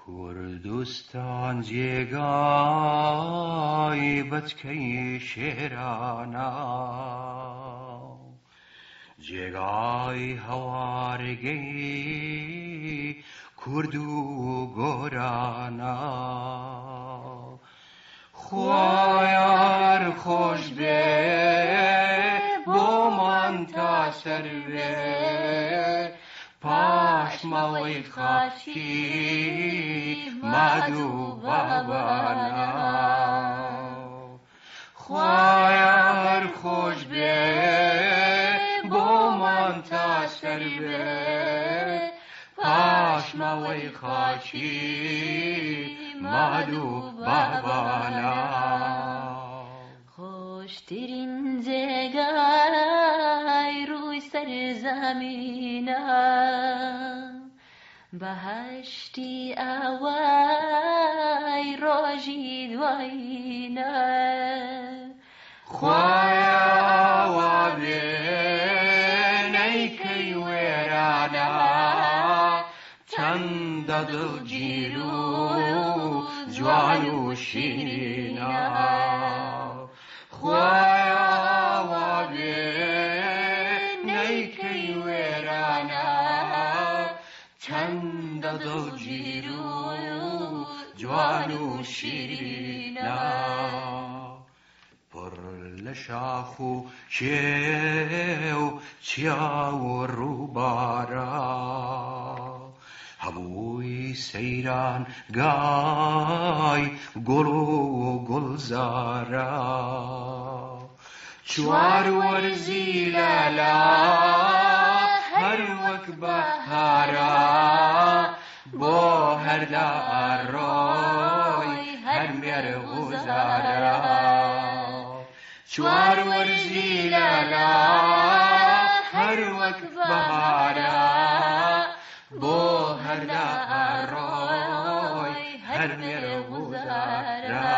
کوردستان جێگای بەچکەی شێرانە، جێگای هەوارگەی کورد و گۆرانە. خوایار خۆش بێ بۆمان تا سەر بێ پاشماوەی خاکی ماد و بابانە. خوایار خۆش بێ بۆمان تا سەر بێ پاشماوەی خاکی ماد و بابانە. خۆشترین جێگای ڕووی سەر زەمینە، بەهەشتی ئاوای ڕۆژی دوایینە. خوایە وا بێ نەیکەی وێرانە، چەندە دڵگیر و جوان و شیرینە. خوایە وا بێ نەیکەی وێرانە، چەندە دڵگیر و جوان و شیرینە. پڕ لە شاخ و کێو چیا و ڕووبارە، هەبووی سەیران گای گوڵ و گوڵزارە. چوار وەرزی لەلا هەر وەک بەهارە، بۆ هەر ڕۆی هەر مێرغوزارە. چوار وەرزی لەلا هەر وەک بەهارە، بۆ هەر ڕۆی هەر مێرغوزارە.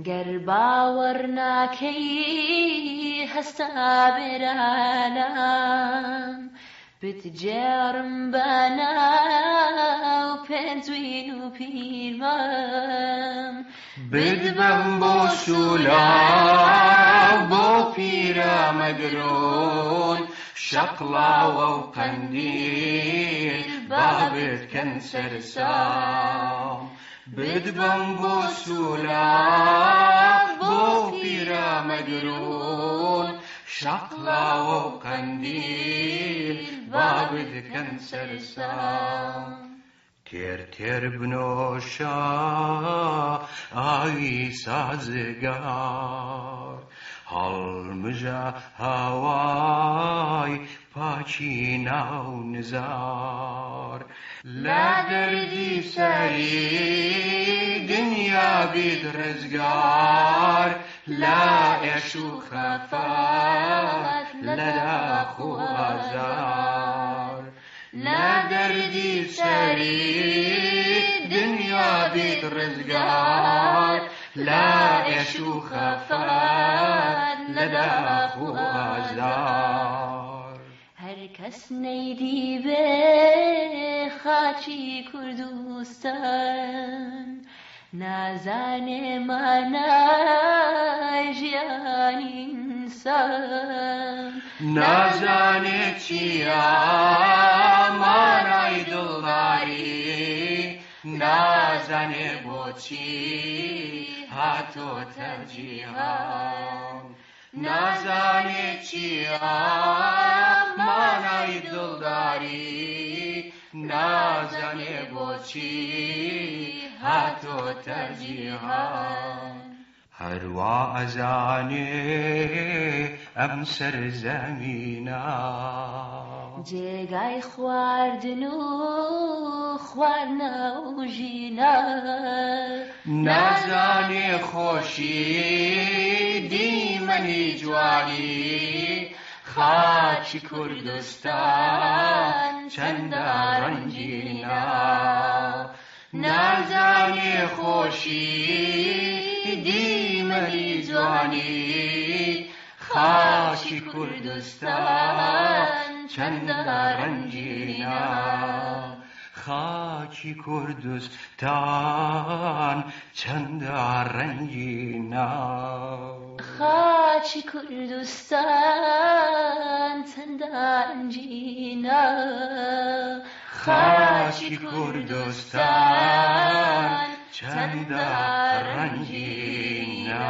گەر باوەڕ ناکەی هەستا بێرانم، بتگێڕم بە ناو پێنجوین و پیرمام. بدبەم بۆ سولاو بۆ پیرەمەگرون، شەقڵاوە و قەندیل با بتکەن سەرسام. بدبەم بۆ سولاو بۆ پیرەمەگرون، شەقڵاوە و قەندیل با بتکەن سەرسام. تێر تێر بنۆشە ئاوی سازگار، هەڵمژە هەوای پاکی ناو نزار. لە دەردی سەری دنیا بیت ڕزگار، لە ئێش و خەفەت لە داخ و ئازار. لە دەردی سەری دنیا بیت ڕزگار، لە ئێش و خەفەت لە داخ و ئازار. هەر کەس نەیدی بێ خاکی کوردستان، نازانێ مانای ژیانی ئینسان. نازانێ چییە مانای دڵداری، نازانێ بۆچی هاتۆتە جیهان. نازانێ چییە مانای دڵداری، نازانێ بۆچی هاتۆتە جیهان. هەروا ئەزانێ ئەم سەرزەمینە جێگای خواردن و خواردنە و ژینە. نازانێ خۆشی دیمەنی جوانی خاکی کوردستان چەندە ڕەنگینە. نازانێ خۆشی دیمەنی جوانی خاکی کوردستان چەندە ڕەنگینە. خاکی خاکی کوردستان چەندە ڕەنگینە. خاکی کوردستان چەندە ڕەنگینە. خاکی کوردستان چەندە ڕەنگینە.